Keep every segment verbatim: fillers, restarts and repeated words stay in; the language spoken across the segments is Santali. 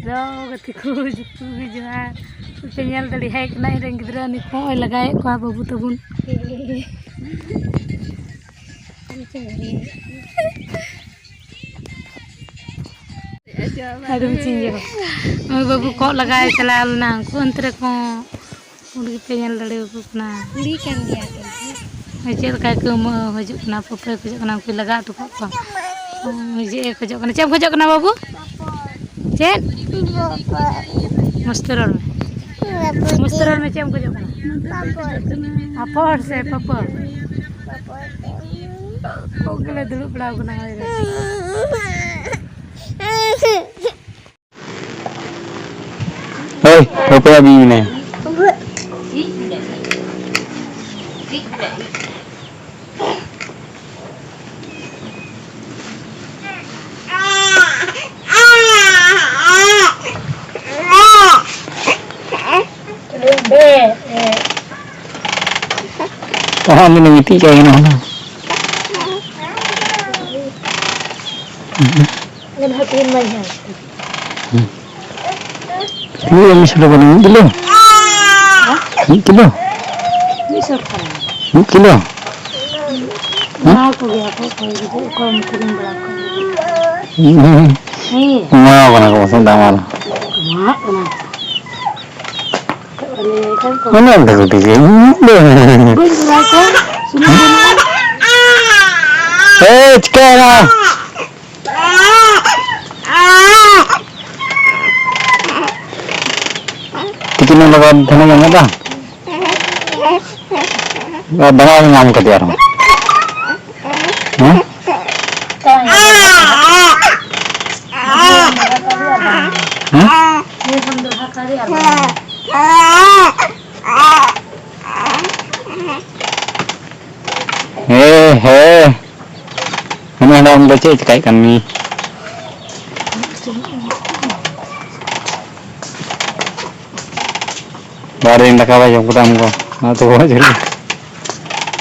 ᱦᱮᱞᱳ ᱜᱟᱛᱮ ᱠᱚ, ᱡᱚᱛᱚ ᱜᱮ ᱡᱚᱦᱟᱨ᱾ ᱯᱮ ᱧᱮᱞ ᱫᱟᱲᱮᱭᱟᱭ ᱠᱟᱱᱟ ᱤᱧ ᱨᱮᱱ ᱜᱤᱫᱽᱨᱟᱹ, ᱱᱤᱛ ᱱᱚᱜᱼᱚᱭ ᱞᱟᱜᱟᱭᱮᱫ ᱠᱚᱣᱟ ᱵᱟᱹᱵᱩ ᱛᱟᱵᱚᱱ᱾ ᱟᱹᱰᱤ ᱢᱚᱡᱽ ᱤᱧ ᱤᱭᱟᱹ᱾ ᱱᱚᱜᱼᱚᱭ ᱵᱟᱹᱵᱩ ᱠᱚᱜ ᱞᱟᱜᱟᱭ ᱪᱟᱞᱟᱣ ᱞᱮᱱᱟ, ᱩᱱᱠᱩ ᱚᱱᱛᱮ ᱨᱮᱠᱚ ᱩᱱ ᱜᱮᱯᱮ ᱧᱮᱞ ᱫᱟᱲᱮᱭᱟᱠᱚ ᱠᱟᱱᱟ᱾ ᱠᱩᱲᱤ ᱠᱟᱱ ᱜᱮᱭᱟ ᱠᱚ᱾ ᱪᱮᱫ ᱞᱮᱠᱟᱭ ᱠᱟᱹᱣᱢᱟᱹ ᱦᱤᱡᱩᱜ ᱠᱟᱱᱟ, ᱯᱟᱹᱯᱟᱹᱭ ᱠᱷᱚᱡᱚᱜ ᱠᱟᱱᱟ, ᱩᱱᱠᱩᱭ ᱞᱟᱜᱟ ᱦᱚᱴᱚ ᱠᱟᱜ ᱠᱚᱣᱟ᱾ ᱪᱮᱫ ᱮ ᱠᱷᱚᱡᱚᱜ ᱠᱟᱱᱟ? ᱪᱮᱫ ᱮᱢ ᱠᱷᱚᱡᱚᱜ ᱠᱟᱱᱟ ᱵᱟᱹᱵᱩ? ᱪᱮᱫ? ᱢᱚᱡᱽ ᱛᱮ ᱨᱚᱲ ᱢᱮ᱾ ᱢᱚᱡᱽ ᱛᱮ ᱨᱚᱲ ᱢᱮ, ᱪᱮᱫ ᱮᱢ ᱠᱷᱚᱡᱚᱜ ᱠᱟᱱᱟ? ᱯᱟᱯᱚᱲ ᱥᱮ ᱯᱟᱯᱚᱲ? ᱠᱚᱜ ᱜᱮᱞᱮ ᱫᱩᱲᱩᱵ ᱵᱟᱲᱟ ᱟᱠᱟᱱᱟ ᱦᱚᱭ ᱨᱮ᱾ ᱦᱳᱭ, ᱚᱠᱚᱭᱟᱜ ᱵᱤᱧ ᱢᱮᱱᱟᱭᱟ? ᱚᱦᱚᱸ, ᱩᱱᱤ ᱫᱚ ᱢᱤᱫᱴᱤᱡ ᱠᱟᱭ ᱜᱟᱱᱚᱜᱼᱟ ᱦᱩᱱᱟᱹᱝ᱾ ᱦᱩᱸ᱾ ᱦᱩᱸ᱾ ᱞᱟᱹᱭ ᱢᱮ ᱥᱮ ᱵᱟᱹᱵᱩ, ᱢᱤᱫ ᱠᱤᱞᱳ? ᱢᱤᱫ ᱠᱤᱞᱳ? ᱢᱤᱫ ᱥᱚ ᱴᱟᱠᱟ᱾ ᱢᱤᱫ ᱠᱤᱞᱳ? ᱮᱢᱟ ᱠᱚ ᱜᱮᱭᱟ ᱠᱚ, ᱚᱠᱚᱭ ᱡᱩᱫᱤ ᱚᱠᱚᱭᱮᱢ ᱠᱤᱨᱤᱧ ᱵᱟᱲᱟ ᱠᱚᱣᱟ᱾ ᱦᱩᱸ᱾ ᱦᱮᱸ᱾ ᱮᱢᱟ ᱠᱚ ᱠᱟᱱᱟ ᱠᱚ ᱯᱟᱥᱮ ᱫᱟᱢᱟᱞ᱾ ᱮᱢᱟᱜ ᱠᱟᱱᱟ ᱠᱚ᱾ ᱚᱱᱮ ᱚᱱᱠᱟ ᱠᱚ ᱴᱷᱤᱠᱟᱹᱭᱟ᱾ ᱵᱟᱹᱧ ᱵᱟᱲᱟᱭ ᱠᱚᱣᱟ᱾ ᱥᱩᱱᱩᱢ ᱵᱟᱹᱱᱩᱜᱼᱟ᱾ ᱮᱭ, ᱪᱤᱠᱟᱹᱭᱮᱱᱟ? ᱛᱤᱠᱤᱱ ᱮᱢ ᱞᱟᱜᱟᱣ ᱫᱷᱟᱱᱮ ᱧᱟᱢᱚᱜᱼᱟ᱾ ᱟᱨ ᱫᱟᱬᱟ ᱧᱟᱢ ᱠᱟᱫᱮᱭᱟ ᱟᱨᱦᱚᱸ᱾ ᱦᱮᱸ? ᱦᱮᱸ? ᱦᱮᱸ, ᱦᱮᱸ᱾ ᱦᱟᱱᱟ ᱦᱟᱸᱰᱮ ᱟᱢ ᱫᱚ ᱪᱮᱫ ᱪᱮᱠᱟᱭᱮᱫ ᱠᱟᱱ ᱢᱤᱭᱟᱹ? ᱵᱟᱦᱨᱮ ᱨᱮᱱ ᱫᱟᱠᱟ ᱵᱟᱭ ᱡᱚᱢ ᱠᱟᱫᱟ ᱟᱢ ᱫᱚ᱾ ᱚᱱᱟᱛᱮ ᱵᱚᱦᱚᱜ ᱡᱷᱟᱹᱞᱤ᱾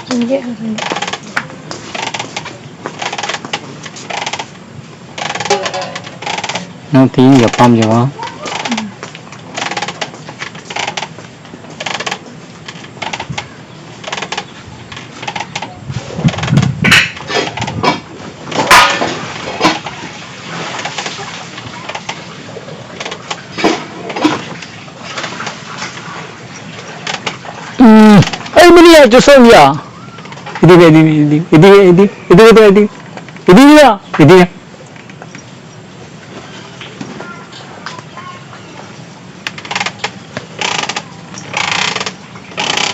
ᱨᱮᱸᱜᱮᱡ ᱦᱚᱸ ᱨᱮᱸᱜᱮᱡ᱾ ᱱᱚᱣᱟ ᱛᱮᱦᱤᱧ ᱜᱟᱯᱟᱢ ᱡᱚᱢᱟ᱾ ᱩᱸ, ᱟᱹᱭ ᱢᱟᱹᱱᱤᱭᱟ, ᱪᱚᱥᱚᱜ ᱜᱮᱭᱟ᱾ ᱤᱫᱤ ᱢᱮ, ᱤᱫᱤ ᱢᱮ, ᱤᱫᱤ, ᱤᱫᱤ ᱢᱮ, ᱤᱫᱤ, ᱤᱫᱤ ᱢᱮ, ᱤᱫᱤ, ᱤᱫᱤ ᱢᱮᱭᱟ, ᱤᱫᱤ ᱢᱮ᱾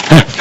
ᱦᱮᱸ,